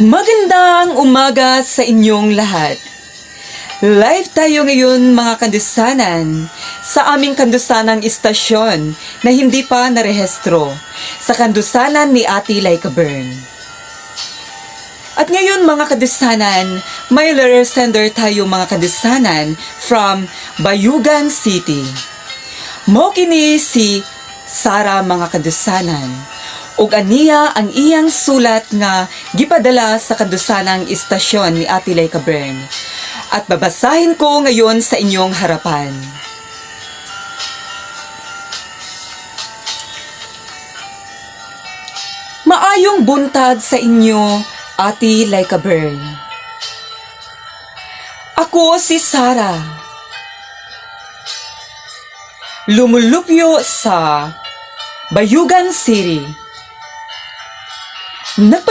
Magandang umaga sa inyong lahat. Live tayo ngayon, mga kandusanan, sa aming kandusanang istasyon na hindi pa narehistro sa kandusanan ni Ate Laika Bern. At ngayon, mga kandusanan, may letter sender tayo, mga kandusanan, from Bayugan City. Mao kini si Sara, mga kandusanan. Ug aniya ang iyang sulat nga gipadala sa kandusanang istasyon ni Ate Laika Bern. At babasahin ko ngayon sa inyong harapan. Maayong buntag sa inyo, Ate Laika Bern. Ako si Sara. Lumulupyo sa Bayugan City. Nagpa